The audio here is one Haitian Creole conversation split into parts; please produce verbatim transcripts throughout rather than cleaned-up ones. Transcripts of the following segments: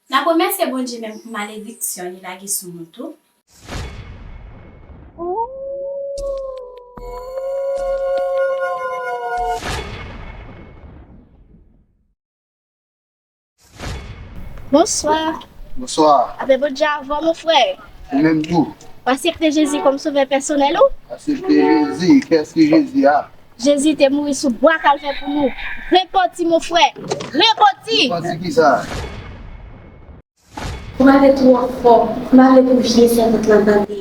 N ap remèsye Bondye menm pou malediksyon li lage sou nou tou. Bonswa. Bonswa. Apè Bondye avè w, mon frè. Ou menm tou. Ou aksepte Jezi kòm sovè pèsonèl ou? Aksepte Jezi. Kiyès ki Jezi a? Jezi te mouri sou bwa Kalvè pou nou. Repanti, mon frè. Repanti. Repanti kisa? Ou pale twò fò. Ou pale pou vye sèvant lan tande.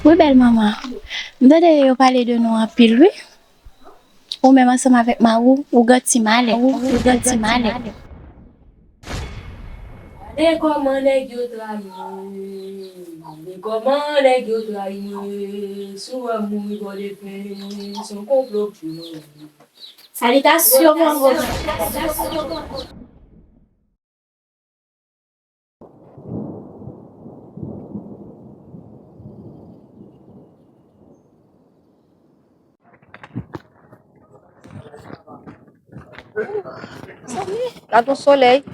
Wi, bèl manman. M tande yo pale de nou anpil, wi. Ou menm ansanm avèk mari w, ou gen ti malè. Ou gen ti malè. Gade kòman nèg yo trayi mwen. Gade kòman nèg yo trayi mwen. Si w wè m mouri bò de fen, se yon konplo k jwe mwen. Salitasyon, manman. Gad yon solèy.